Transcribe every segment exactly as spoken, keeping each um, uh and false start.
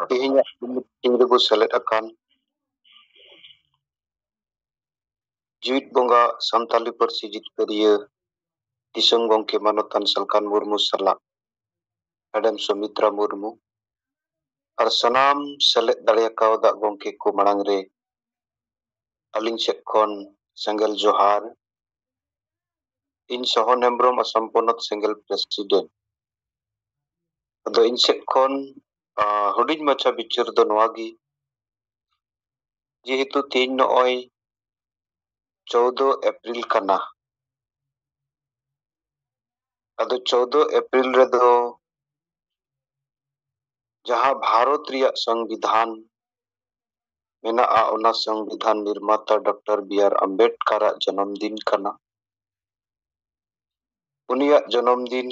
ᱛᱮᱦᱮᱧᱟᱜ meeting ᱨᱮᱵᱚ ᱥᱮᱞᱮᱫ ᱟᱠᱟᱱ ᱡᱤᱣᱤᱫ ᱵᱚᱸᱜᱟ ᱥᱟᱱᱛᱟᱞᱤ ᱯᱟᱹᱨᱥᱤ ᱡᱤᱛᱠᱟᱹᱨᱤᱭᱟᱹ ᱫᱤᱥᱚᱢ ᱜᱚᱢᱠᱮ ᱢᱟᱱᱚᱛᱟᱱ ᱥᱟᱞᱠᱷᱟᱱ ᱢᱩᱨᱢᱩ ᱥᱟᱞᱟᱜ ᱢᱮᱰᱟᱢ ᱥᱩᱢᱤᱛᱨᱟ ᱢᱩᱨᱢᱩ ᱟᱨ ᱥᱟᱱᱟᱢ ᱥᱮᱞᱮᱫ ᱫᱟᱲᱮ ᱟᱠᱟᱣᱫᱟ ᱜᱚᱢᱠᱮ ᱠᱚ ᱢᱟᱲᱟᱝ ᱨᱮ ᱟᱹᱞᱤᱧ ᱥᱮᱫ ᱠᱷᱚᱱ ᱥᱮᱸᱜᱮᱞ ᱡᱚᱦᱟᱨ᱾ ᱤᱧ ᱥᱚᱦᱚᱱ ᱦᱮᱢᱵᱨᱚᱢ, ᱟᱥᱟᱢ ᱯᱚᱱᱚᱛ ᱥᱮᱸᱜᱮᱞ president᱾ ᱟᱫᱚ ᱤᱧ ᱥᱮᱫ ᱠᱷᱚᱱ, ᱟ, ᱦᱩᱰᱤᱧ ᱢᱟᱪᱷᱟ ᱵᱤᱪᱟᱹᱨ ᱫᱚ ᱱᱚᱣᱟ ᱜᱮ, ᱡᱮᱦᱮᱛᱩ ᱛᱮᱦᱮᱧ ᱱᱚᱜᱼᱚᱭ ᱪᱳᱫᱚ ᱮᱯᱨᱤᱞ ᱠᱟᱱᱟ, ᱟᱫᱚ ᱪᱳᱫᱚ ᱮᱯᱨᱤᱞ ᱨᱮᱫᱚ ᱡᱟᱦᱟᱸ ᱵᱷᱟᱨᱚᱛ ᱨᱮᱭᱟᱜ ᱥᱚᱝᱵᱤᱫᱷᱟᱱ ᱢᱮᱱᱟᱜᱼᱟ, ᱚᱱᱟ ᱥᱚᱝᱵᱤᱫᱷᱟᱱ ᱱᱤᱨᱢᱟᱛᱟ ᱰᱚᱠᱴᱚᱨ ᱵᱤ ᱟᱨ ᱟᱢᱵᱮᱰᱠᱟᱨᱟᱜ ᱡᱚᱱᱚᱢ ᱫᱤᱱ ᱠᱟᱱᱟ᱾ ᱩᱱᱤᱭᱟᱜ ᱡᱚᱱᱚᱢ ᱫᱤᱱ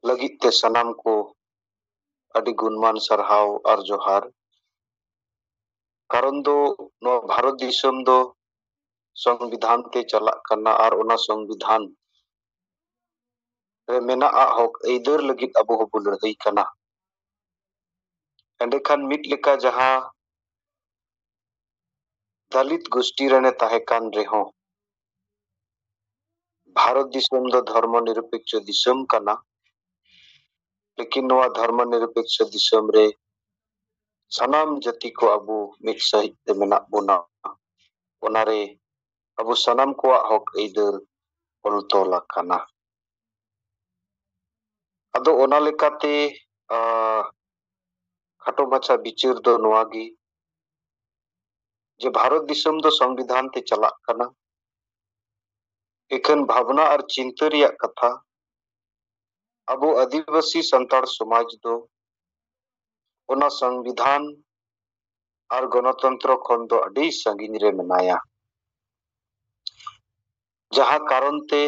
ᱞᱟᱹᱜᱤᱫ ᱛᱮ ᱥᱟᱱᱟᱢ ᱠᱚ ᱟᱹᱰᱤ ᱜᱩᱱᱢᱟᱱ ᱥᱟᱨᱦᱟᱣ ᱟᱨ ᱡᱚᱦᱟᱨ᱾ ᱠᱟᱨᱚᱱ ᱫᱚ ᱱᱚᱣᱟ ᱵᱷᱟᱨᱚᱛ ᱫᱤᱥᱚᱢ ᱫᱚ ᱥᱚᱝᱵᱤᱫᱷᱟᱱ ᱛᱮ ᱪᱟᱞᱟᱜ ᱠᱟᱱᱟ ᱟᱨ ᱚᱱᱟ ᱥᱚᱝᱵᱤᱫᱷᱟᱱ ᱨᱮ ᱢᱮᱱᱟᱜᱼᱟ ᱦᱚᱠ ᱟᱹᱭᱫᱟᱹᱨ ᱞᱟᱹᱜᱤᱫ ᱟᱵᱚ ᱦᱚᱸᱵᱚ ᱞᱟᱹᱲᱦᱟᱹᱭ ᱠᱟᱱᱟ᱾ ᱮᱸᱰᱮᱠᱷᱟᱱ ᱢᱤᱫ ᱞᱮᱠᱟ ᱡᱟᱦᱟᱸ ᱫᱟᱞᱤᱛ ᱜᱳᱥᱴᱤ ᱨᱮᱱᱮ ᱛᱟᱦᱮᱸ ᱠᱟᱱ ᱨᱮᱦᱚᱸ, ᱵᱷᱟᱨᱚᱛ ᱫᱤᱥᱚᱢ ᱫᱚ ᱫᱷᱚᱨᱢᱚ ᱱᱤᱨᱚᱯᱮᱠᱠᱷᱚ ᱫᱤᱥᱚᱢ ᱠᱟᱱᱟ, ᱞᱮᱠᱤᱱ ᱱᱚᱣᱟ ᱫᱷᱚᱨᱢᱚ ᱱᱤᱨᱚᱯᱮᱠᱠᱷᱚ ᱫᱤᱥᱚᱢ ᱨᱮ ᱥᱟᱱᱟᱢ ᱡᱟᱹᱛᱤ ᱠᱚ ᱟᱵᱚ ᱢᱤᱫ ᱥᱟᱹᱦᱤᱡ ᱛᱮ ᱢᱮᱱᱟᱜ ᱵᱚᱱᱟ᱾ ᱚᱱᱟᱨᱮ ᱟᱵᱚ ᱥᱟᱱᱟᱢ ᱠᱚᱣᱟᱜ ᱦᱚᱠ ᱟᱹᱭᱫᱟᱹᱨ ᱚᱞ ᱛᱚᱞ ᱟᱠᱟᱱᱟ᱾ ᱟᱫᱚ ᱚᱱᱟ ᱞᱮᱠᱟᱛᱮ, ᱟ, ᱠᱷᱟᱴᱚ ᱢᱟᱪᱷᱟ ᱵᱤᱪᱟᱹᱨ ᱫᱚ ᱱᱚᱣᱟ ᱜᱮ, ᱡᱮ ᱵᱷᱟᱨᱚᱛ ᱫᱤᱥᱚᱢ ᱫᱚ ᱥᱚᱝᱵᱤᱫᱷᱟᱱ ᱛᱮ ᱪᱟᱞᱟᱜ ᱠᱟᱱᱟ, ᱤᱠᱷᱟᱹᱱ ᱵᱷᱟᱵᱽᱱᱟ ᱟᱨ ᱪᱤᱱᱛᱟᱹ ᱨᱮᱭᱟᱜ ᱠᱟᱛᱷᱟ, ᱟᱵᱚ ᱟᱹᱫᱤᱵᱟᱹᱥᱤ ᱥᱟᱱᱛᱟᱲ ᱥᱚᱢᱟᱡᱽ ᱫᱚ ᱚᱱᱟ ᱥᱚᱝᱵᱤᱫᱷᱟᱱ ᱟᱨ ᱜᱚᱱᱚᱛᱚᱱᱛᱨᱚ ᱠᱷᱚᱱ ᱫᱚ ᱟᱹᱰᱤ ᱥᱟᱺᱜᱤᱧ ᱨᱮ ᱢᱮᱱᱟᱭᱟ, ᱡᱟᱦᱟᱸ ᱠᱟᱨᱚᱱ ᱛᱮ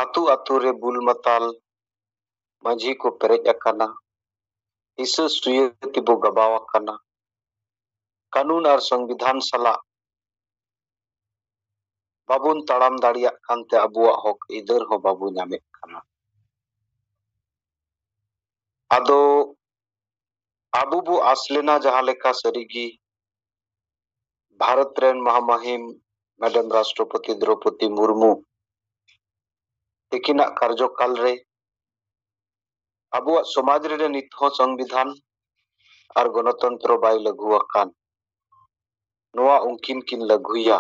ᱟᱹᱛᱩ ᱟᱹᱛᱩ ᱨᱮ ᱵᱩᱞ ᱢᱟᱛᱟᱞ ᱢᱟᱹᱡᱷᱤ ᱠᱚ ᱯᱮᱨᱮᱡ ᱟᱠᱟᱱᱟ, ᱦᱤᱥᱟᱹ ᱥᱩᱭᱟᱹ ᱛᱮᱵᱚ ᱜᱟᱵᱟᱣ ᱟᱠᱟᱱᱟ᱾ ᱠᱟᱹᱱᱩᱱ ᱟᱨ ᱥᱚᱝᱵᱤᱫᱷᱟᱱ ᱥᱟᱞᱟᱜ ᱵᱟᱵᱚᱱ ᱛᱟᱲᱟᱢ ᱫᱟᱲᱮᱭᱟᱜ ᱠᱟᱱᱛᱮ ᱟᱵᱚᱣᱟᱜ ᱦᱚᱠ ᱟᱹᱭᱫᱟᱹᱨ ᱦᱚᱸ ᱵᱟᱵᱚ ᱧᱟᱢᱮᱫ ᱠᱟᱱᱟ᱾ ᱟᱫᱚ ᱟᱵᱚ ᱵᱚ ᱟᱥ ᱞᱮᱱᱟ ᱡᱟᱦᱟᱸ ᱞᱮᱠᱟ ᱥᱟᱹᱨᱤᱜᱮ ᱵᱷᱟᱨᱚᱛ ᱨᱮᱱ ᱢᱟᱦᱟᱢᱟᱦᱤᱢ ᱢᱮᱰᱟᱢ ᱨᱟᱥᱴᱨᱚᱯᱚᱛᱤ ᱫᱨᱚᱯᱚᱫᱤ ᱢᱩᱨᱢᱩ ᱛᱤᱠᱤᱱᱟᱜ ᱠᱟᱨᱡᱚᱠᱟᱞ ᱨᱮ ᱟᱵᱚᱣᱟᱜ ᱥᱚᱢᱟᱡᱽ ᱨᱮ ᱱᱤᱛ ᱦᱚᱸ ᱥᱚᱝᱵᱤᱫᱷᱟᱱ ᱟᱨ ᱜᱚᱱᱚᱛᱚᱱᱛᱨᱚ ᱵᱟᱭ ᱞᱟᱹᱜᱩ ᱟᱠᱟᱱ, ᱱᱚᱣᱟ ᱩᱱᱠᱤᱱ ᱠᱤᱱ ᱞᱟᱹᱜᱩᱭᱟ᱾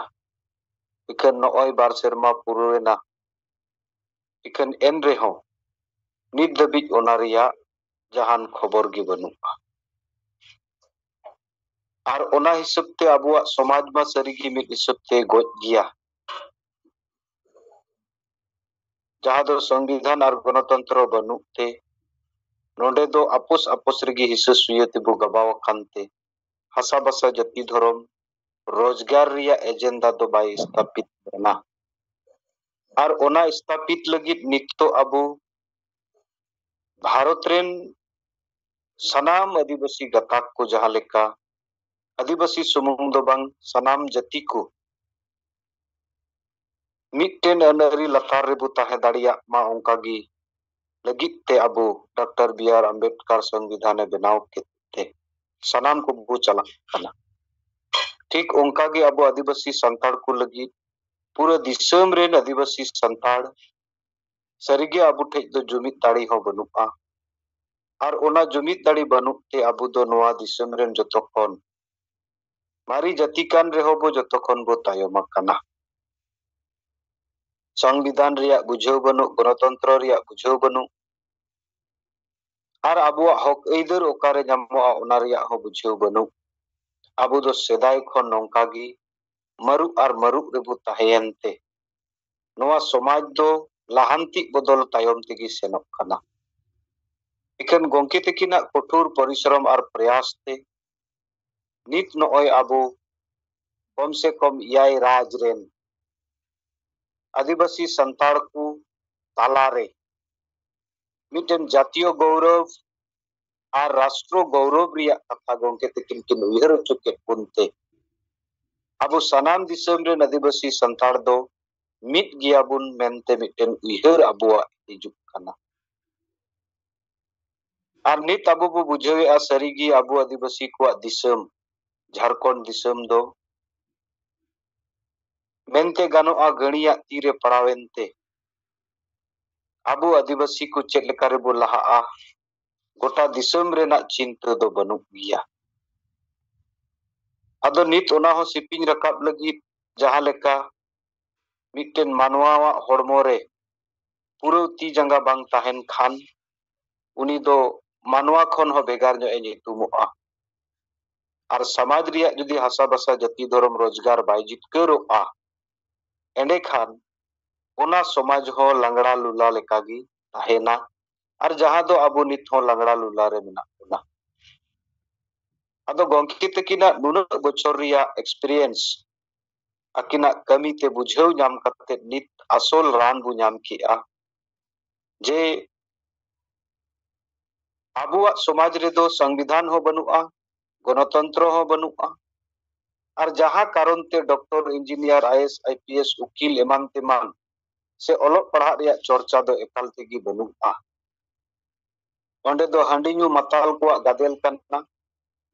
ᱤᱠᱷᱟᱹᱱ ᱱᱚᱜᱼᱚᱭ ᱵᱟᱨ ᱥᱮᱨᱢᱟ ᱯᱩᱨᱟᱹᱣᱮᱱᱟ, ᱤᱠᱷᱟᱹᱱ ᱮᱱ ᱨᱮᱦᱚᱸ ᱱᱤᱛ ᱫᱷᱟᱹᱵᱤᱡ ᱚᱱᱟ ᱨᱮᱭᱟᱜ ᱡᱟᱦᱟᱱ ᱠᱷᱚᱵᱚᱨ ᱜᱮ ᱵᱟᱹᱱᱩᱜᱼᱟ᱾ ᱟᱨ ᱚᱱᱟ ᱦᱤᱥᱟᱹᱵ ᱛᱮ ᱟᱵᱚᱣᱟᱜ ᱥᱚᱢᱟᱡᱽ ᱢᱟ ᱥᱟᱹᱨᱤᱜᱮ ᱢᱤᱫ ᱦᱤᱥᱟᱹᱵ ᱛᱮ ᱜᱚᱡ ᱜᱮᱭᱟ, ᱡᱟᱦᱟᱸ ᱫᱚ ᱥᱚᱝᱵᱤᱫᱷᱟᱱ ᱟᱨ ᱜᱚᱱᱚᱛᱚᱱᱛᱨᱚ ᱵᱟᱹᱱᱩᱜ ᱛᱮ ᱱᱚᱰᱮ ᱫᱚ ᱟᱯᱳᱥ ᱟᱯᱳᱥ ᱨᱮᱜᱮ ᱦᱤᱥᱟᱹ ᱥᱩᱭᱟᱹ ᱛᱮᱵᱚ ᱜᱟᱵᱟᱣ ᱟᱠᱟᱱ ᱛᱮ ᱦᱟᱥᱟ ᱵᱷᱟᱥᱟ ᱡᱟᱹᱛᱤ ᱫᱷᱚᱨᱚᱢ ᱨᱳᱡᱽᱜᱟᱨ ᱨᱮᱭᱟᱜ ᱮᱡᱮᱱᱰᱟ ᱫᱚ ᱵᱟᱭ ᱥᱛᱷᱟᱯᱤᱛ ᱞᱮᱱᱟ᱾ ᱟᱨ ᱚᱱᱟ ᱥᱛᱷᱟᱯᱤᱛ ᱞᱟᱹᱜᱤᱫ ᱱᱤᱛᱚᱜ ᱟᱵᱚ ᱵᱷᱟᱨᱚᱛ ᱨᱮᱱ ᱥᱟᱱᱟᱢ ᱟᱹᱫᱤᱵᱟᱹᱥᱤ ᱜᱟᱛᱟᱠ ᱠᱚ ᱡᱟᱦᱟᱸ ᱞᱮᱠᱟ ᱟᱹᱫᱤᱵᱟᱹᱥᱤ ᱥᱩᱢᱩᱝ ᱫᱚ ᱵᱟᱝ, ᱥᱟᱱᱟᱢ ᱡᱟᱹᱛᱤ ᱠᱚ ᱢᱤᱫᱴᱮᱱ ᱟᱹᱱ ᱟᱹᱨᱤ ᱞᱟᱛᱟᱨ ᱨᱮᱵᱚ ᱛᱟᱦᱮᱸ ᱫᱟᱲᱮᱭᱟᱜ ᱢᱟ, ᱚᱱᱠᱟ ᱜᱮ ᱞᱟᱹᱜᱤᱫ ᱛᱮ ᱟᱵᱚ ᱰᱟᱠᱛᱟᱨ ᱵᱤ ᱟᱨ ᱟᱢᱵᱮᱫᱠᱟᱨ ᱥᱚᱝᱵᱤᱫᱷᱟᱱᱮ ᱵᱮᱱᱟᱣ ᱠᱮᱫ ᱛᱮ ᱥᱟᱱᱟᱢ ᱠᱚᱵᱚ ᱪᱟᱞᱟᱜ ᱠᱟᱱᱟ᱾ ᱴᱷᱤᱠ ᱚᱱᱠᱟ ᱜᱮ ᱟᱵᱚ ᱟᱹᱫᱤᱵᱟᱹᱥᱤ ᱥᱟᱱᱛᱟᱲ ᱠᱚ ᱞᱟᱹᱜᱤᱫ ᱯᱩᱨᱟᱹ ᱫᱤᱥᱚᱢ ᱨᱮᱱ ᱟᱹᱫᱤᱵᱟᱹᱥᱤ ᱥᱟᱱᱛᱟᱲ ᱥᱟᱹᱨᱤᱜᱮ ᱟᱵᱚ ᱴᱷᱮᱡ ᱫᱚ ᱡᱩᱢᱤᱫ ᱫᱟᱲᱮ ᱦᱚᱸ ᱵᱟᱹᱱᱩᱜᱼᱟ᱾ ᱟᱨ ᱚᱱᱟ ᱡᱩᱢᱤᱫ ᱫᱟᱲᱮ ᱵᱟᱹᱱᱩᱜ ᱛᱮ ᱟᱵᱚ ᱫᱚ ᱱᱚᱣᱟ ᱫᱤᱥᱚᱢ ᱨᱮᱱ ᱡᱚᱛᱚ ᱠᱷᱚᱱ ᱢᱟᱨᱮ ᱡᱟᱹᱛᱤ ᱠᱟᱱ ᱨᱮᱦᱚᱸ ᱵᱚ ᱡᱚᱛᱚ ᱠᱷᱚᱱ ᱵᱚ ᱛᱟᱭᱚᱢ ᱟᱠᱟᱱᱟ᱾ ᱥᱚᱝᱵᱤᱫᱷᱟᱱ ᱨᱮᱭᱟᱜ ᱵᱩᱡᱷᱟᱹᱣ ᱵᱟᱹᱱᱩᱜ, ᱜᱚᱱᱚᱛᱚᱱᱛᱨᱚ ᱨᱮᱭᱟᱜ ᱵᱩᱡᱷᱟᱹᱣ ᱵᱟᱹᱱᱩᱜ, ᱟᱨ ᱟᱵᱚᱣᱟᱜ ᱦᱚᱠ ᱟᱹᱭᱫᱟᱹᱨ ᱚᱠᱟᱨᱮ ᱧᱟᱢᱚᱜᱼᱟ ᱚᱱᱟ ᱨᱮᱭᱟᱜ ᱦᱚᱸ ᱵᱩᱡᱷᱟᱹᱣ ᱵᱟᱹᱱᱩᱜ᱾ ᱟᱵᱚ ᱫᱚ ᱥᱮᱫᱟᱭ ᱠᱷᱚᱱ ᱱᱚᱝᱠᱟ ᱜᱮ ᱢᱟᱹᱨᱩᱜ ᱟᱨ ᱢᱟᱹᱨᱩᱜ ᱨᱮᱵᱚ ᱛᱟᱦᱮᱸᱭᱮᱱ ᱛᱮ ᱱᱚᱣᱟ ᱥᱚᱢᱟᱡᱽ ᱫᱚ ᱞᱟᱦᱟᱱᱛᱤ ᱵᱚᱫᱚᱞ ᱛᱟᱭᱚᱢ ᱛᱮᱜᱮ ᱥᱮᱱᱚᱜ ᱠᱟᱱᱟ᱾ ᱤᱠᱷᱟᱹᱱ ᱜᱚᱢᱠᱮ ᱛᱟᱹᱠᱤᱱᱟᱜ ᱠᱚᱴᱷᱳᱨ ᱯᱚᱨᱤᱥᱨᱚᱢ ᱟᱨ ᱯᱨᱚᱭᱟᱥ ᱛᱮ ᱱᱤᱛ ᱱᱚᱜᱼᱚᱭ ᱟᱵᱚ ᱠᱚᱢ ᱥᱮ ᱠᱚᱢ ᱮᱭᱟᱭ ᱨᱟᱡᱽ ᱨᱮᱱ ᱟᱹᱫᱤᱵᱟᱹᱥᱤ ᱥᱟᱱᱛᱟᱲ ᱠᱚ ᱛᱟᱞᱟᱨᱮ ᱢᱤᱫᱴᱮᱱ ᱡᱟᱛᱤᱭᱚ ᱜᱚᱣᱨᱚᱵ ᱟᱨ ᱨᱟᱥᱴᱨᱚ ᱜᱚᱣᱨᱚᱵ ᱨᱮᱭᱟᱜ ᱠᱟᱛᱷᱟ ᱜᱚᱢᱠᱮ ᱛᱟᱹᱠᱤᱱ ᱠᱤᱱ ᱩᱭᱦᱟᱹᱨ ᱦᱚᱪᱚ ᱠᱮᱫ ᱵᱚᱱ ᱛᱮ ᱟᱵᱚ ᱥᱟᱱᱟᱢ ᱫᱤᱥᱚᱢ ᱨᱮᱱ ᱟᱹᱫᱤᱵᱟᱹᱥᱤ ᱥᱟᱱᱛᱟᱲ ᱫᱚ ᱢᱤᱫ ᱜᱮᱭᱟᱵᱚᱱ ᱢᱮᱱᱛᱮ ᱢᱤᱫᱴᱮᱱ ᱩᱭᱦᱟᱹᱨ ᱟᱵᱚᱣᱟᱜ ᱦᱤᱡᱩᱜ ᱠᱟᱱᱟ᱾ ᱟᱨ ᱱᱤᱛ ᱟᱵᱚ ᱵᱚ ᱵᱩᱡᱷᱟᱹᱣᱮᱫᱼᱟ, ᱥᱟᱹᱨᱤᱜᱮ ᱟᱵᱚ ᱟᱹᱫᱤᱵᱟᱹᱥᱤ ᱠᱚᱣᱟᱜ ᱫᱤᱥᱚᱢ, ᱡᱷᱟᱲᱠᱷᱚᱸᱰ ᱫᱤᱥᱚᱢ ᱫᱚ ᱢᱮᱱᱛᱮ ᱜᱟᱱᱚᱜᱼᱟ, ᱜᱟᱹᱲᱤᱭᱟᱜ ᱛᱤᱨᱮ ᱯᱟᱲᱟᱣᱮᱱ ᱛᱮ ᱟᱵᱚ ᱟᱹᱫᱤᱵᱟᱹᱥᱤ ᱠᱚ ᱪᱮᱫ ᱞᱮᱠᱟ ᱨᱮᱵᱚ ᱞᱟᱦᱟᱜᱼᱟ, ᱜᱚᱴᱟ ᱫᱤᱥᱚᱢ ᱨᱮᱱᱟᱜ ᱪᱤᱱᱛᱟᱹ ᱫᱚ ᱵᱟᱹᱱᱩᱜ ᱜᱮᱭᱟ᱾ ᱟᱫᱚ ᱱᱤᱛ ᱚᱱᱟ ᱦᱚᱸ ᱥᱤᱯᱤᱧ ᱨᱟᱠᱟᱵ ᱞᱟᱹᱜᱤᱫ ᱡᱟᱦᱟᱸ ᱞᱮᱠᱟ ᱢᱤᱫᱴᱮᱱ ᱢᱟᱱᱣᱟᱣᱟᱜ ᱦᱚᱲᱢᱚ ᱨᱮ ᱯᱩᱨᱟᱹ ᱛᱤ ᱡᱟᱸᱜᱟ ᱵᱟᱝ ᱛᱟᱦᱮᱱ ᱠᱷᱟᱱ, ᱩᱱᱤ ᱫᱚ ᱢᱟᱱᱣᱟ ᱠᱷᱚᱱ ᱦᱚᱸ ᱵᱷᱮᱜᱟᱨ ᱧᱚᱜ ᱮ ᱧᱩᱛᱩᱢᱚᱜᱼᱟ᱾ ᱟᱨ ᱥᱚᱢᱟᱡᱽ ᱨᱮᱭᱟᱜ ᱡᱩᱫᱤ ᱦᱟᱥᱟ ᱵᱷᱟᱥᱟ, ᱡᱟᱹᱛᱤ, ᱫᱷᱚᱨᱚᱢ, ᱨᱳᱡᱽᱜᱟᱨ ᱵᱟᱭ ᱡᱤᱛᱠᱟᱹᱨᱚᱜᱼᱟ, ᱮᱸᱰᱮᱠᱷᱟᱱ ᱚᱱᱟ ᱥᱚᱢᱟᱡᱽ ᱦᱚᱸ ᱞᱟᱝᱲᱟ ᱞᱩᱞᱟ ᱞᱮᱠᱟᱜᱮ ᱛᱟᱦᱮᱱᱟ᱾ ᱟᱨ ᱡᱟᱦᱟᱸ ᱫᱚ ᱟᱵᱚ ᱱᱤᱛ ᱦᱚᱸ ᱞᱟᱝᱲᱟ ᱞᱩᱞᱟ ᱨᱮ ᱢᱮᱱᱟᱜ ᱵᱚᱱᱟ᱾ ᱟᱫᱚ ᱜᱚᱢᱠᱮ ᱛᱟᱹᱠᱤᱱᱟᱜ ᱱᱩᱱᱟᱹᱜ ᱵᱚᱪᱷᱚᱨ ᱨᱮᱭᱟᱜ experience, ᱟᱹᱠᱤᱱᱟᱜ ᱠᱟᱹᱢᱤ ᱛᱮ ᱵᱩᱡᱷᱟᱹᱣ ᱧᱟᱢ ᱠᱟᱛᱮ ᱱᱤᱛ ᱟᱥᱚᱞ ᱨᱟᱱ ᱵᱚ ᱧᱟᱢ ᱠᱮᱜᱼᱟ ᱡᱮ ᱟᱵᱚᱣᱟᱜ ᱥᱚᱢᱟᱡᱽ ᱨᱮᱫᱚ ᱥᱚᱝᱵᱤᱫᱷᱟᱱ ᱦᱚᱸ ᱵᱟᱹᱱᱩᱜᱼᱟ, ᱜᱚᱱᱚᱛᱚᱱᱛᱨᱚ ᱦᱚᱸ ᱵᱟᱹᱱᱩᱜᱼᱟ᱾ ᱟᱨ ᱡᱟᱦᱟᱸ ᱠᱟᱨᱚᱱ ᱛᱮ doctor, engineer, I A S, I P S, ᱩᱠᱤᱞ ᱮᱢᱟᱱ ᱛᱮᱢᱟᱱ ᱥᱮ ᱚᱞᱚᱜ ᱯᱟᱲᱦᱟᱜ ᱨᱮᱭᱟᱜ ᱪᱚᱨᱪᱟ ᱫᱚ ᱮᱠᱟᱞ ᱛᱮᱜᱮ ᱵᱟᱹᱱᱩᱜᱼᱟ᱾ ᱚᱸᱰᱮ ᱫᱚ ᱦᱟᱺᱰᱤ ᱧᱩ ᱢᱟᱛᱟᱞ ᱠᱚᱣᱟᱜ ᱜᱟᱫᱮᱞ ᱠᱟᱱᱟ,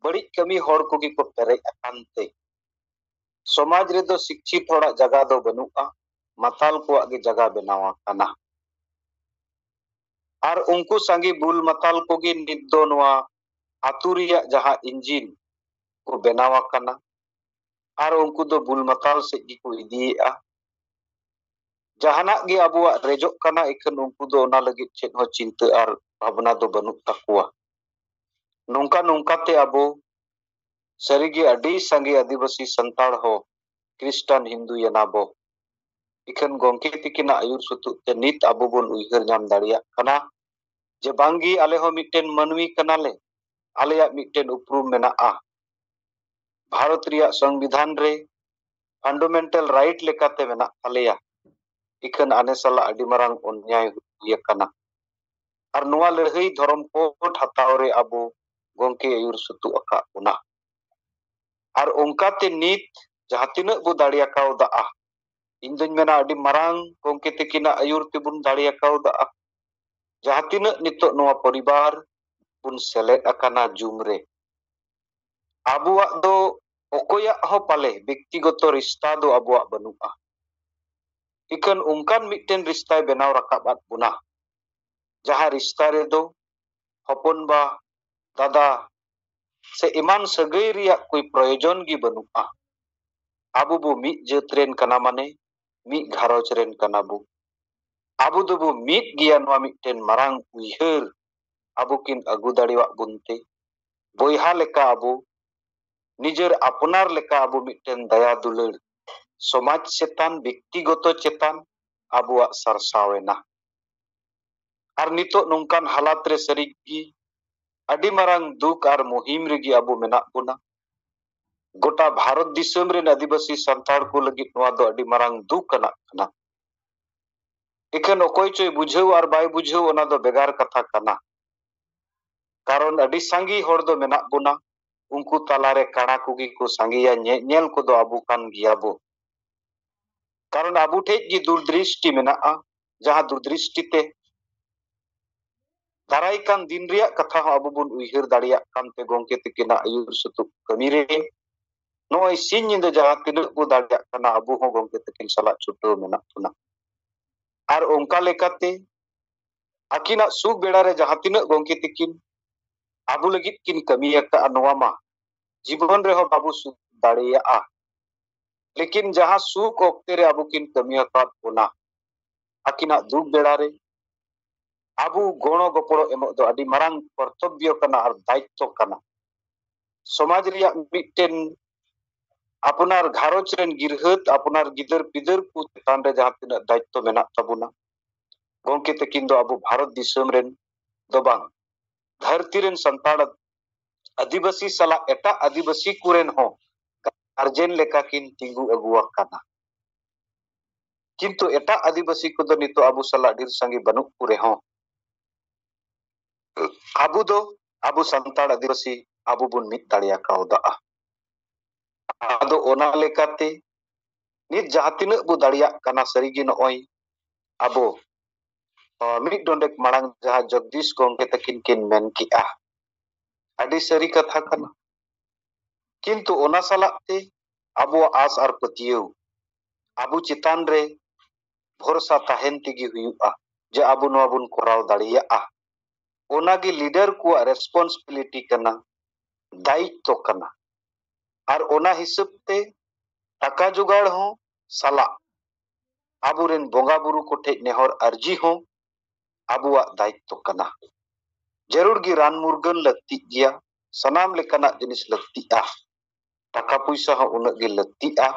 ᱵᱟᱹᱲᱤᱡ ᱠᱟᱹᱢᱤ ᱦᱚᱲ ᱠᱚᱜᱮ ᱠᱚ ᱯᱮᱨᱮᱡ ᱟᱠᱟᱱ ᱛᱮ ᱥᱚᱢᱟᱡᱽ ᱨᱮᱫᱚ ᱥᱤᱠᱪᱷᱤᱛ ᱦᱚᱲᱟᱜ ᱡᱟᱭᱜᱟ ᱫᱚ ᱵᱟᱹᱱᱩᱜᱼᱟ, ᱢᱟᱛᱟᱞ ᱠᱚᱣᱟᱜ ᱜᱮ ᱡᱟᱭᱜᱟ ᱵᱮᱱᱟᱣ ᱟᱠᱟᱱᱟ᱾ ᱟᱨ ᱩᱱᱠᱩ ᱥᱟᱸᱜᱮ ᱵᱩᱞ ᱢᱟᱛᱟᱞ ᱠᱚᱜᱮ ᱱᱤᱛ ᱫᱚ ᱱᱚᱣᱟ ᱟᱹᱛᱩ ᱨᱮᱭᱟᱜ ᱡᱟᱦᱟᱸ ᱤᱧᱡᱤᱱ ᱠᱚ ᱵᱮᱱᱟᱣ ᱟᱠᱟᱱᱟ, ᱟᱨ ᱩᱱᱠᱩ ᱫᱚ ᱵᱩᱞ ᱢᱟᱛᱟᱞ ᱥᱮᱫ ᱜᱮᱠᱚ ᱤᱫᱤᱭᱮᱫᱼᱟ᱾ ᱡᱟᱦᱟᱱᱟᱜ ᱜᱮ ᱟᱵᱚᱣᱟᱜ ᱨᱮᱡᱚᱜ ᱠᱟᱱᱟ, ᱤᱠᱷᱟᱹᱱ ᱩᱱᱠᱩ ᱫᱚ ᱚᱱᱟ ᱞᱟᱹᱜᱤᱫ ᱪᱮᱫ ᱦᱚᱸ ᱪᱤᱱᱛᱟᱹ ᱟᱨ ᱵᱷᱟᱵᱽᱱᱟ ᱫᱚ ᱵᱟᱹᱱᱩᱜ ᱛᱟᱠᱚᱣᱟ᱾ ᱱᱚᱝᱠᱟ ᱱᱚᱝᱠᱟ ᱛᱮ ᱟᱵᱚ ᱥᱟᱹᱨᱤᱜᱮ ᱟᱹᱰᱤ ᱥᱟᱸᱜᱮ ᱟᱹᱫᱤᱵᱟᱹᱥᱤ ᱥᱟᱱᱛᱟᱲ ᱦᱚᱸ ᱠᱷᱨᱤᱥᱴᱟᱱ ᱦᱤᱱᱫᱩᱭᱮᱱᱟ ᱵᱚ᱾ ᱤᱠᱷᱟᱹᱱ ᱜᱚᱢᱠᱮ ᱛᱤᱠᱤᱱᱟᱜ ᱟᱹᱭᱩᱨ ᱥᱩᱛᱩᱜ ᱛᱮ ᱱᱤᱛ ᱟᱵᱚ ᱵᱚᱱ ᱩᱭᱦᱟᱹᱨ ᱧᱟᱢ ᱫᱟᱲᱮᱭᱟᱜ ᱠᱟᱱᱟ ᱡᱮ ᱵᱟᱝᱜᱮ, ᱟᱞᱮ ᱦᱚᱸ ᱢᱤᱫᱴᱮᱱ ᱢᱟᱹᱱᱢᱤ ᱠᱟᱱᱟᱞᱮ, ᱟᱞᱮᱭᱟᱜ ᱢᱤᱫᱴᱮᱱ ᱩᱯᱨᱩᱢ ᱢᱮᱱᱟᱜᱼᱟ᱾ ᱵᱷᱟᱨᱚᱛ ᱨᱮᱭᱟᱜ ᱥᱚᱝᱵᱤᱫᱷᱟᱱ ᱨᱮ fundamental right ᱞᱮᱠᱟᱛᱮ ᱢᱮᱱᱟᱜ ᱛᱟᱞᱮᱭᱟ᱾ ᱤᱠᱷᱟᱹᱱ ᱟᱱᱮ ᱥᱟᱞᱟᱜ ᱟᱹᱰᱤ ᱢᱟᱨᱟᱝ ᱚᱱᱱᱭᱟᱭ ᱦᱩᱭ ᱟᱠᱟᱱᱟ᱾ ᱟᱨ ᱱᱚᱣᱟ ᱞᱟᱹᱲᱦᱟᱹᱭ ᱫᱷᱚᱨᱚᱢ ᱠᱳᱰ ᱦᱟᱛᱟᱣ ᱨᱮ ᱟᱵᱚ ᱜᱚᱢᱠᱮ ᱟᱹᱭᱩᱨ ᱥᱩᱛᱩᱜ ᱟᱠᱟᱫ ᱵᱚᱱᱟ᱾ ᱟᱨ ᱚᱱᱠᱟᱛᱮ ᱱᱤᱛ ᱡᱟᱦᱟᱸ ᱛᱤᱱᱟᱹᱜ ᱵᱚ ᱫᱟᱲᱮ ᱟᱠᱟᱣᱫᱟᱜᱼᱟ, ᱤᱧ ᱫᱩᱧ ᱢᱮᱱᱟ ᱟᱹᱰᱤ ᱢᱟᱨᱟᱝ ᱜᱚᱢᱠᱮ ᱛᱟᱹᱠᱤᱱᱟᱜ ᱟᱹᱭᱩᱨ ᱛᱮᱵᱚᱱ ᱫᱟᱲᱮ ᱟᱠᱟᱣᱫᱟᱜᱼᱟ᱾ ᱡᱟᱦᱟᱸ ᱛᱤᱱᱟᱹᱜ ᱱᱤᱛᱚᱜ ᱱᱚᱣᱟ ᱯᱚᱨᱤᱵᱟᱨ ᱵᱚᱱ ᱥᱮᱞᱮᱫ ᱟᱠᱟᱱᱟ ᱡᱩᱢ ᱨᱮ, ᱟᱵᱚᱣᱟᱜ ᱫᱚ ᱚᱠᱚᱭᱟᱜ ᱦᱚᱸ ᱯᱟᱞᱮ ᱵᱮᱠᱛᱤᱜᱚᱛᱚ ᱨᱤᱥᱛᱟ ᱫᱚ ᱟᱵᱚᱣᱟᱜ ᱵᱟᱹᱱᱩᱜᱼᱟ᱾ ᱤᱠᱷᱟᱹᱱ ᱚᱱᱠᱟᱱ ᱢᱤᱫᱴᱮᱱ ᱨᱤᱥᱛᱟᱭ ᱵᱮᱱᱟᱣ ᱨᱟᱠᱟᱵ ᱟᱫ ᱵᱚᱱᱟ, ᱡᱟᱦᱟᱸ ᱨᱤᱥᱛᱟ ᱨᱮᱫᱚ ᱦᱚᱯᱚᱱ ᱵᱟ, ᱫᱟᱫᱟ ᱥᱮ ᱮᱢᱟᱱ ᱥᱟᱹᱜᱟᱹᱭ ᱨᱮᱭᱟᱜ ᱠᱳᱭ ᱯᱨᱚᱭᱳᱡᱚᱱ ᱜᱮ ᱵᱟᱹᱱᱩᱜᱼᱟ᱾ ᱟᱵᱚ ᱵᱚ ᱢᱤᱫ ᱡᱟᱹᱛ ᱨᱮᱱ ᱠᱟᱱᱟ, ᱢᱟᱱᱮ ᱢᱤᱫ ᱜᱷᱟᱨᱚᱸᱡᱽ ᱨᱮᱱ ᱠᱟᱱᱟ ᱵᱚ᱾ ᱟᱵᱚ ᱫᱚᱵᱚ ᱢᱤᱫ ᱜᱮᱭᱟ, ᱱᱚᱣᱟ ᱢᱤᱫᱴᱮᱱ ᱢᱟᱨᱟᱝ ᱩᱭᱦᱟᱹᱨ ᱟᱵᱚ ᱠᱤᱱ ᱟᱹᱜᱩ ᱫᱟᱲᱮᱣᱟᱜ ᱵᱚᱱ ᱛᱮ, ᱵᱚᱭᱦᱟ ᱞᱮᱠᱟ ᱟᱵᱚ, ᱱᱤᱡᱮᱨ ᱟᱯᱱᱟᱨ ᱞᱮᱠᱟ ᱟᱵᱚ ᱢᱤᱫᱴᱮᱱ ᱫᱟᱭᱟ ᱫᱩᱞᱟᱹᱲ ᱥᱚᱢᱟᱡᱽ ᱪᱮᱛᱟᱱ, ᱵᱮᱠᱛᱤᱜᱚᱛᱚ ᱪᱮᱛᱟᱱ ᱟᱵᱚᱣᱟᱜ ᱥᱟᱨᱥᱟᱣ ᱮᱱᱟ᱾ ᱟᱨ ᱱᱤᱛᱚᱜ ᱱᱚᱝᱠᱟᱱ ᱦᱟᱞᱟᱛ ᱨᱮ ᱥᱟᱹᱨᱤᱜᱮ ᱟᱹᱰᱤ ᱢᱟᱨᱟᱝ ᱫᱩᱠ ᱟᱨ ᱢᱩᱦᱤᱢ ᱨᱮᱜᱮ ᱟᱵᱚ ᱢᱮᱱᱟᱜ ᱵᱚᱱᱟ᱾ ᱜᱚᱴᱟ ᱵᱷᱟᱨᱚᱛ ᱫᱤᱥᱚᱢ ᱨᱮᱱ ᱟᱹᱫᱤᱵᱟᱹᱥᱤ ᱥᱟᱱᱛᱟᱲ ᱠᱚ ᱞᱟᱹᱜᱤᱫ ᱱᱚᱣᱟ ᱫᱚ ᱟᱹᱰᱤ ᱢᱟᱨᱟᱝ ᱫᱩᱠ ᱟᱱᱟᱜ ᱠᱟᱱᱟ᱾ ᱤᱠᱷᱟᱹᱱ ᱚᱠᱚᱭ ᱪᱚᱭ ᱵᱩᱡᱷᱟᱹᱣ ᱟᱨ ᱵᱟᱭ ᱵᱩᱡᱷᱟᱹᱣ, ᱚᱱᱟ ᱫᱚ ᱵᱷᱮᱜᱟᱨ ᱠᱟᱛᱷᱟ ᱠᱟᱱᱟ᱾ ᱠᱟᱨᱚᱱ ᱟᱹᱰᱤ ᱥᱟᱸᱜᱮ ᱦᱚᱲ ᱫᱚ ᱢᱮᱱᱟᱜ ᱵᱚᱱᱟ, ᱩᱱᱠᱩ ᱛᱟᱞᱟᱨᱮ ᱠᱟᱬᱟ ᱠᱚᱜᱮ ᱠᱚ ᱥᱟᱸᱜᱮᱭᱟ, ᱧᱮ-, ᱧᱮᱞ ᱠᱚᱫᱚ ᱟᱵᱚ ᱠᱟᱱ ᱜᱮᱭᱟ ᱵᱚ᱾ ᱠᱟᱨᱚᱱ ᱟᱵᱚ ᱴᱷᱮᱡ ᱜᱮ ᱫᱩᱨᱫᱨᱤᱥᱴᱤ ᱢᱮᱱᱟᱜᱼᱟ, ᱡᱟᱦᱟᱸ ᱫᱩᱨᱫᱨᱤᱥᱴᱤ ᱛᱮ ᱫᱟᱨᱟᱭ ᱠᱟᱱ ᱫᱤᱱ ᱨᱮᱭᱟᱜ ᱠᱟᱛᱷᱟ ᱦᱚᱸ ᱟᱵᱚ ᱵᱚᱱ ᱩᱭᱦᱟᱹᱨ ᱫᱟᱲᱮᱭᱟᱜ ᱠᱟᱱᱛᱮ ᱜᱚᱢᱠᱮ ᱛᱟᱹᱠᱤᱱᱟᱜ ᱟᱹᱭᱩᱨ ᱥᱩᱛᱩᱜ ᱠᱟᱹᱢᱤ ᱨᱮ ᱱᱚᱜᱼᱚᱭ ᱥᱤᱧ ᱧᱤᱫᱟᱹ ᱡᱟᱦᱟᱸ ᱛᱤᱱᱟᱹᱜ ᱵᱚ ᱫᱟᱲᱮᱭᱟᱜ ᱠᱟᱱᱟ, ᱟᱵᱚ ᱦᱚᱸ ᱜᱚᱢᱠᱮ ᱛᱟᱹᱠᱤᱱ ᱥᱟᱞᱟᱜ ᱪᱷᱩᱴᱟᱹᱣ ᱢᱮᱱᱟᱜ ᱵᱚᱱᱟ᱾ ᱟᱨ ᱚᱱᱠᱟ ᱞᱮᱠᱟᱛᱮ ᱟᱹᱠᱤᱱᱟᱜ ᱥᱩᱠ ᱵᱮᱲᱟ ᱨᱮ ᱡᱟᱦᱟᱸ ᱛᱤᱱᱟᱹᱜ ᱜᱚᱢᱠᱮ ᱛᱟᱹᱠᱤᱱ ᱟᱵᱚ ᱞᱟᱹᱜᱤᱫ ᱠᱤᱱ ᱠᱟᱹᱢᱤ ᱟᱠᱟᱫᱼᱟ, ᱱᱚᱣᱟ ᱢᱟ ᱡᱤᱵᱚᱱ ᱨᱮᱦᱚᱸ ᱵᱟᱵᱚ ᱥᱩᱠ ᱫᱟᱲᱮᱭᱟᱜᱼᱟ᱾ ᱞᱮᱠᱤᱱ ᱡᱟᱦᱟᱸ ᱥᱩᱠ ᱚᱠᱛᱮ ᱨᱮ ᱟᱵᱚ ᱠᱤᱱ ᱠᱟᱹᱢᱤ ᱟᱠᱟᱫ ᱵᱚᱱᱟ, ᱟᱹᱠᱤᱱᱟᱜ ᱫᱩᱠ ᱵᱮᱲᱟ ᱨᱮ ᱟᱵᱚ ᱜᱚᱲᱚ ᱜᱚᱯᱚᱲᱚ ᱮᱢᱚᱜ ᱫᱚ ᱟᱹᱰᱤ ᱢᱟᱨᱟᱝ ᱠᱚᱨᱛᱚᱵᱵᱚ ᱠᱟᱱᱟ ᱟᱨ ᱫᱟᱭᱤᱛᱛᱚ ᱠᱟᱱᱟ᱾ ᱥᱚᱢᱟᱡᱽ ᱨᱮᱭᱟᱜ ᱢᱤᱫᱴᱮᱱ, ᱟᱯᱱᱟᱨ ᱜᱷᱟᱨᱚᱸᱡᱽ ᱨᱮᱱ ᱜᱤᱨᱦᱟᱹᱛ, ᱟᱯᱱᱟᱨ ᱜᱤᱫᱟᱹᱨ ᱯᱤᱫᱟᱹᱨ ᱠᱚ ᱪᱮᱛᱟᱱ ᱨᱮ ᱡᱟᱦᱟᱸ ᱛᱤᱱᱟᱹᱜ ᱫᱟᱭᱤᱛᱛᱚ ᱢᱮᱱᱟᱜ ᱛᱟᱵᱚᱱᱟ, ᱜᱚᱢᱠᱮ ᱛᱟᱹᱠᱤᱱ ᱫᱚ ᱟᱵᱚ ᱵᱷᱟᱨᱚᱛ ᱫᱤᱥᱚᱢ ᱨᱮᱱ ᱫᱚ ᱵᱟᱝ, ᱫᱷᱟᱹᱨᱛᱤ ᱨᱮᱱ ᱥᱟᱱᱛᱟᱲ ᱟᱹᱫᱤᱵᱟᱹᱥᱤ ᱥᱟᱞᱟᱜ ᱮᱴᱟᱜ ᱟᱹᱫᱤᱵᱟᱹᱥᱤ ᱠᱚᱨᱮᱱ ᱦᱚᱸ ᱜᱟᱨᱡᱮᱱ ᱞᱮᱠᱟ ᱠᱤᱱ ᱛᱤᱸᱜᱩ ᱟᱹᱜᱩ ᱟᱠᱟᱱᱟ᱾ ᱠᱤᱱᱛᱩ ᱮᱴᱟᱜ ᱟᱹᱫᱤᱵᱟᱹᱥᱤ ᱠᱚᱫᱚ ᱱᱤᱛᱚᱜ ᱟᱵᱚ ᱥᱟᱞᱟᱜ ᱰᱷᱮᱨ ᱥᱟᱸᱜᱮ ᱵᱟᱹᱱᱩᱜ ᱠᱚ ᱨᱮᱦᱚᱸ, ᱟᱵᱚ ᱫᱚ, ᱟᱵᱚ ᱥᱟᱱᱛᱟᱲ ᱟᱹᱫᱤᱵᱟᱹᱥᱤ ᱟᱵᱚ ᱵᱚᱱ ᱢᱤᱫ ᱫᱟᱲᱮ ᱟᱠᱟᱣᱫᱟ᱾ ᱟᱫᱚ ᱚᱱᱟ ᱞᱮᱠᱟᱛᱮ ᱱᱤᱛ ᱡᱟᱦᱟᱸ ᱛᱤᱱᱟᱹᱜ ᱵᱚ ᱫᱟᱲᱮᱭᱟᱜ ᱠᱟᱱᱟ, ᱥᱟᱹᱨᱤᱜᱮ ᱱᱚᱜᱼᱚᱭ ᱟᱵᱚ, ᱟᱸ, ᱢᱤᱫ ᱰᱚᱸᱰᱮᱠ ᱢᱟᱲᱟᱝ ᱡᱟᱦᱟᱸ ᱡᱚᱜᱽᱫᱤᱥ ᱜᱚᱢᱠᱮ ᱛᱟᱹᱠᱤᱱ ᱠᱤᱱ ᱢᱮᱱ ᱠᱮᱜᱼᱟ, ᱟᱹᱰᱤ ᱥᱟᱹᱨᱤ ᱠᱟᱛᱷᱟ ᱠᱟᱱᱟ᱾ ᱠᱤᱱᱛᱩ ᱚᱱᱟ ᱥᱟᱞᱟᱜ ᱛᱮ ᱟᱵᱚᱣᱟᱜ ᱟᱥ ᱟᱨ ᱯᱟᱹᱛᱭᱟᱹᱣ, ᱟᱵᱚ ᱪᱮᱛᱟᱱ ᱨᱮ ᱵᱷᱚᱨᱥᱟ ᱛᱟᱦᱮᱱ ᱛᱮᱜᱮ ᱦᱩᱭᱩᱜᱼᱟ ᱡᱮ ᱟᱵᱚ ᱱᱚᱣᱟ ᱵᱚᱱ ᱠᱚᱨᱟᱣ ᱫᱟᱲᱮᱭᱟᱜᱼᱟ᱾ ᱚᱱᱟᱜᱮ ᱞᱤᱰᱟᱨ ᱠᱚᱣᱟᱜ ᱨᱮᱥᱯᱚᱱᱥᱤᱵᱤᱞᱤᱴᱤ ᱠᱟᱱᱟ, ᱫᱟᱭᱤᱛᱛᱚ ᱠᱟᱱᱟ᱾ ᱟᱨ ᱚᱱᱟ ᱦᱤᱥᱟᱹᱵ ᱛᱮ ᱴᱟᱠᱟ ᱡᱚᱜᱟᱲ ᱦᱚᱸ ᱥᱟᱞᱟᱜ ᱟᱵᱚᱨᱮᱱ ᱵᱚᱸᱜᱟ ᱵᱩᱨᱩ ᱠᱚᱴᱷᱮᱡ ᱱᱮᱦᱚᱨ ᱟᱨᱡᱤ ᱦᱚᱸ ᱟᱵᱚᱣᱟᱜ ᱫᱟᱭᱤᱛᱛᱚ ᱠᱟᱱᱟ᱾ ᱡᱟᱹᱨᱩᱲ ᱜᱮ ᱨᱟᱱ ᱢᱩᱨᱜᱟᱹᱱ ᱞᱟᱹᱠᱛᱤᱜ ᱜᱮᱭᱟ, ᱥᱟᱱᱟᱢ ᱞᱮᱠᱟᱱᱟᱜ ᱡᱤᱱᱤᱥ ᱞᱟᱹᱠᱛᱤᱜᱼᱟ, ᱴᱟᱠᱟ ᱯᱩᱭᱥᱟ ᱦᱚᱸ ᱩᱱᱟᱹᱜ ᱜᱮ ᱞᱟᱹᱠᱛᱤᱜᱼᱟ᱾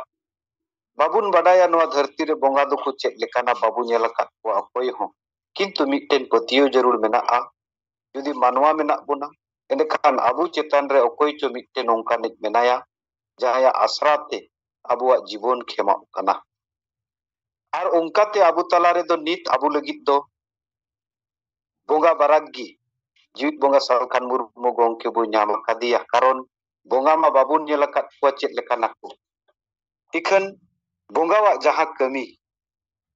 ᱵᱟᱵᱚᱱ ᱵᱟᱰᱟᱭᱟ ᱱᱚᱣᱟ ᱫᱷᱟᱹᱨᱛᱤ ᱨᱮ ᱵᱚᱸᱜᱟ ᱫᱚᱠᱚ ᱪᱮᱫ ᱞᱮᱠᱟᱱᱟ, ᱵᱟᱵᱚ ᱧᱮᱞ ᱟᱠᱟᱫ ᱠᱚᱣᱟ ᱚᱠᱚᱭ ᱦᱚᱸ, ᱠᱤᱱᱛᱩ ᱢᱤᱫᱴᱮᱱ ᱯᱟᱹᱛᱭᱟᱹᱣ ᱡᱟᱹᱨᱩᱲ ᱢᱮᱱᱟᱜᱼᱟ᱾ ᱡᱩᱫᱤ ᱢᱟᱱᱣᱟ ᱢᱮᱱᱟᱜ ᱵᱚᱱᱟ, ᱮᱸᱰᱮᱠᱷᱟᱱ ᱟᱵᱚ ᱪᱮᱛᱟᱱ ᱨᱮ ᱚᱠᱚᱭ ᱪᱚ ᱢᱤᱫᱴᱮᱱ ᱚᱱᱠᱟᱱᱤᱡ ᱢᱮᱱᱟᱭᱟ, ᱡᱟᱦᱟᱸᱭᱟᱜ ᱟᱥᱨᱟ ᱛᱮ ᱟᱵᱚᱣᱟᱜ ᱡᱤᱵᱚᱱ ᱠᱷᱮᱢᱟᱜ ᱠᱟᱱᱟ᱾ ᱟᱨ ᱚᱱᱠᱟᱛᱮ ᱟᱵᱚ ᱛᱟᱞᱟ ᱨᱮᱫᱚ ᱱᱤᱛ ᱟᱵᱚ ᱞᱟᱹᱜᱤᱫ ᱫᱚ ᱵᱚᱸᱜᱟ ᱵᱟᱨᱟᱠ ᱜᱮ ᱡᱤᱣᱤᱫ ᱵᱚᱸᱜᱟ ᱥᱟᱞᱠᱷᱟᱱ ᱢᱩᱨᱢᱩ ᱜᱚᱢᱠᱮ ᱵᱚ ᱧᱟᱢ ᱟᱠᱟᱫᱮᱭᱟ, ᱠᱟᱨᱚᱱ ᱵᱚᱸᱜᱟ ᱢᱟ ᱵᱟᱵᱚᱱ ᱧᱮᱞ ᱟᱠᱟᱫ ᱠᱚᱣᱟ ᱪᱮᱫ ᱞᱮᱠᱟᱱᱟ ᱠᱚ᱾ ᱤᱠᱷᱟᱹᱱ ᱵᱚᱸᱜᱟᱣᱟᱜ ᱡᱟᱦᱟᱸ ᱠᱟᱹᱢᱤ,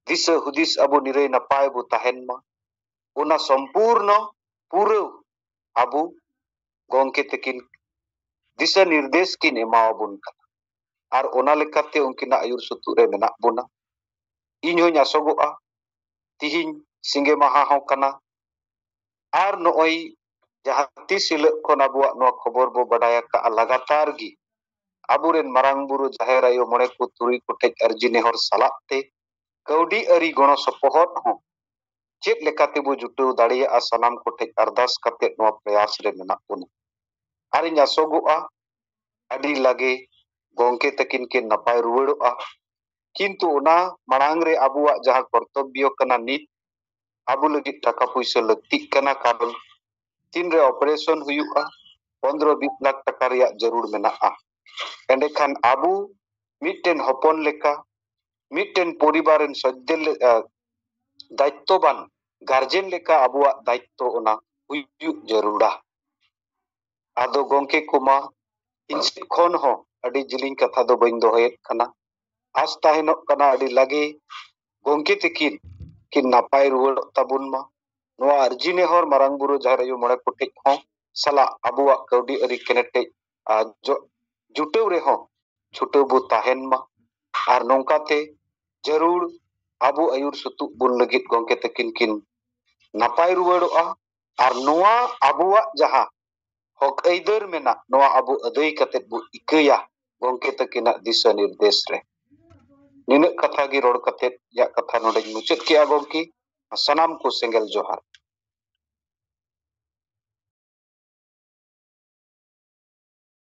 ᱫᱤᱥᱟᱹ ᱦᱩᱫᱤᱥ ᱟᱵᱚ ᱱᱤᱨᱟᱹᱭ ᱱᱟᱯᱟᱭ ᱵᱚ ᱛᱟᱦᱮᱱ ᱢᱟ, ᱚᱱᱟ ᱥᱚᱢᱯᱩᱨᱱᱚ ᱯᱩᱨᱟᱹᱣ ᱟᱵᱚ ᱜᱚᱢᱠᱮ ᱛᱟᱹᱠᱤᱱ ᱫᱤᱥᱟᱹ ᱱᱤᱨᱫᱮᱥ ᱠᱤᱱ ᱮᱢᱟᱣᱟᱵᱚᱱ ᱠᱟᱱᱟ᱾ ᱟᱨ ᱚᱱᱟ ᱞᱮᱠᱟᱛᱮ ᱩᱱᱠᱤᱱᱟᱜ ᱟᱹᱭᱩᱨ ᱥᱩᱛᱩᱜ ᱨᱮ ᱢᱮᱱᱟᱜ ᱵᱚᱱᱟ᱾ ᱤᱧ ᱦᱚᱧ ᱟᱥᱚᱜᱚᱜᱼᱟ, ᱛᱤᱦᱤᱧ ᱥᱤᱸᱜᱮ ᱢᱟᱦᱟ ᱦᱚᱸ ᱠᱟᱱᱟ, ᱟᱨ ᱱᱚᱜᱼᱚᱭ ᱡᱟᱦᱟᱸ ᱛᱤᱥ ᱦᱤᱞᱳᱜ ᱠᱷᱚᱱ ᱟᱵᱚᱣᱟᱜ ᱱᱚᱣᱟ ᱠᱷᱚᱵᱚᱨ ᱵᱚ ᱵᱟᱰᱟᱭ ᱟᱠᱟᱫᱼᱟ, ᱞᱟᱜᱟᱛᱟᱨ ᱜᱮ ᱟᱵᱚᱨᱮᱱ ᱢᱟᱨᱟᱝ ᱵᱩᱨᱩ, ᱡᱟᱦᱮᱨ ᱟᱭᱳ, ᱢᱚᱬᱮ ᱠᱚ ᱛᱩᱨᱩᱭ ᱠᱚᱴᱷᱮᱡ ᱟᱨᱡᱤ ᱱᱮᱦᱚᱨ ᱥᱟᱞᱟᱜ ᱛᱮ ᱠᱟᱹᱣᱰᱤ ᱟᱹᱨᱤ ᱜᱚᱲᱚ ᱥᱚᱯᱚᱦᱚᱫ ᱦᱚᱸ ᱪᱮᱫ ᱞᱮᱠᱟ ᱛᱮᱵᱚ ᱡᱩᱴᱟᱹᱣ ᱫᱟᱲᱮᱭᱟᱜᱼᱟ, ᱥᱟᱱᱟᱢ ᱠᱚᱴᱷᱮᱡ ᱟᱨᱫᱟᱥ ᱠᱟᱛᱮ ᱱᱚᱣᱟ ᱯᱨᱚᱭᱟᱥ ᱨᱮ ᱢᱮᱱᱟᱜ ᱵᱚᱱᱟ᱾ ᱟᱨ ᱤᱧ ᱟᱥᱚᱜᱚᱜᱼᱟ, ᱟᱹᱰᱤ ᱞᱟᱜᱮ ᱜᱚᱢᱠᱮ ᱛᱟᱹᱠᱤᱱ ᱠᱤᱱ ᱱᱟᱯᱟᱭ ᱨᱩᱣᱟᱹᱲᱚᱜᱼᱟ᱾ ᱠᱤᱱᱛᱩ ᱚᱱᱟ ᱢᱟᱲᱟᱝ ᱨᱮ ᱟᱵᱚᱣᱟᱜ ᱡᱟᱦᱟᱸ ᱠᱚᱨᱛᱚᱵᱵᱚ ᱠᱟᱱᱟ, ᱱᱤᱛ ᱟᱵᱚ ᱞᱟᱹᱜᱤᱫ ᱴᱟᱠᱟ ᱯᱩᱭᱥᱟᱹ ᱞᱟᱹᱠᱛᱤᱜ ᱠᱟᱱᱟ, ᱠᱟᱨᱚᱱ ᱛᱤᱱᱨᱮ ᱚᱯᱟᱨᱮᱥᱚᱱ ᱦᱩᱭᱩᱜᱼᱟ, ᱯᱚᱱᱫᱽᱨᱚ ᱵᱤᱥ ᱞᱟᱠᱷ ᱴᱟᱠᱟ ᱨᱮᱭᱟᱜ ᱡᱟᱹᱨᱩᱲ ᱢᱮᱱᱟᱜᱼᱟ᱾ ᱮᱸᱰᱮᱠᱷᱟᱱ ᱟᱵᱚ ᱢᱤᱫᱴᱮᱱ ᱦᱚᱯᱚᱱ ᱞᱮᱠᱟ, ᱢᱤᱫᱴᱮᱱ ᱯᱚᱨᱤᱵᱟᱨ ᱨᱮᱱ ᱥᱚᱫᱽᱫᱮ ᱞᱮ-, ᱟ, ᱫᱟᱭᱤᱛᱛᱚᱵᱟᱱ ᱜᱟᱨᱡᱮᱱ ᱞᱮᱠᱟ ᱟᱵᱚᱣᱟᱜ ᱫᱟᱭᱤᱛᱛᱚ ᱚᱱᱟ ᱦᱩᱭᱩᱜ ᱡᱟᱹᱨᱩᱲᱟ᱾ ᱟᱫᱚ ᱜᱚᱢᱠᱮ ᱠᱚᱢᱟ, ᱤᱧ ᱥᱮᱫ ᱠᱷᱚᱱ ᱦᱚᱸ ᱟᱹᱰᱤ ᱡᱤᱞᱤᱧ ᱠᱟᱛᱷᱟ ᱫᱚ ᱵᱟᱹᱧ ᱫᱚᱦᱚᱭᱮᱫ ᱠᱟᱱᱟ᱾ ᱟᱥ ᱛᱟᱦᱮᱱᱚᱜ ᱠᱟᱱᱟ ᱟᱹᱰᱤ ᱞᱟᱜᱮ ᱜᱚᱢᱠᱮ ᱛᱟᱹᱠᱤᱱ ᱠᱤᱱ ᱱᱟᱯᱟᱭ ᱨᱩᱣᱟᱹᱲᱚᱜ ᱛᱟᱵᱚᱱ ᱢᱟ᱾ ᱱᱚᱣᱟ ᱟᱨᱡᱤ ᱱᱮᱦᱚᱨ ᱢᱟᱨᱟᱝ ᱵᱩᱨᱩ ᱡᱟᱦᱮᱨ ᱟᱭᱳ ᱢᱚᱬᱮ ᱠᱚ ᱴᱷᱮᱡ ᱦᱚᱸ ᱥᱟᱞᱟᱜ ᱟᱵᱚᱣᱟᱜ ᱠᱟᱹᱣᱰᱤ ᱟᱹᱨᱤ ᱠᱮᱱᱮᱴᱮᱡ ᱟᱨ ᱡᱚ-, ᱡᱩᱴᱟᱹᱣ ᱨᱮᱦᱚᱸ ᱪᱷᱩᱴᱟᱹᱣ ᱵᱚ ᱛᱟᱦᱮᱱ ᱢᱟ᱾ ᱟᱨ ᱱᱚᱝᱠᱟᱛᱮ ᱡᱟᱹᱨᱩᱲ ᱟᱵᱚ ᱟᱹᱭᱩᱨ ᱥᱩᱛᱩᱜ ᱵᱚᱱ ᱞᱟᱹᱜᱤᱫ ᱜᱚᱢᱠᱮ ᱛᱟᱹᱠᱤᱱ ᱠᱤᱱ ᱱᱟᱯᱟᱭ ᱨᱩᱣᱟᱹᱲᱚᱜᱼᱟ᱾ ᱟᱨ ᱱᱚᱣᱟ ᱟᱵᱚᱣᱟᱜ ᱡᱟᱦᱟᱸ ᱦᱚᱠ ᱟᱹᱭᱫᱟᱹᱨ ᱢᱮᱱᱟᱜ, ᱱᱚᱣᱟ ᱟᱵᱚ ᱟᱹᱫᱟᱹᱭ ᱠᱟᱛᱮᱫ ᱵᱚ ᱤᱠᱟᱹᱭᱟ ᱜᱚᱢᱠᱮ ᱛᱟᱹᱠᱤᱱᱟᱜ ᱫᱤᱥᱟᱹ ᱱᱤᱨᱫᱮᱥ ᱨᱮ᱾ ᱱᱤᱱᱟᱹᱜ ᱠᱟᱛᱷᱟ ᱜᱮ ᱨᱚᱲ ᱠᱟᱛᱮᱫ ᱤᱧᱟᱹᱜ ᱠᱟᱛᱷᱟ ᱱᱚᱰᱮᱧ ᱢᱩᱪᱟᱹᱫ ᱠᱮᱜᱼᱟ ᱜᱚᱢᱠᱮ᱾ ᱥᱟᱱᱟᱢ ᱠᱚ ᱥᱮᱸᱜᱮᱞ ᱡᱚᱦᱟᱨ᱾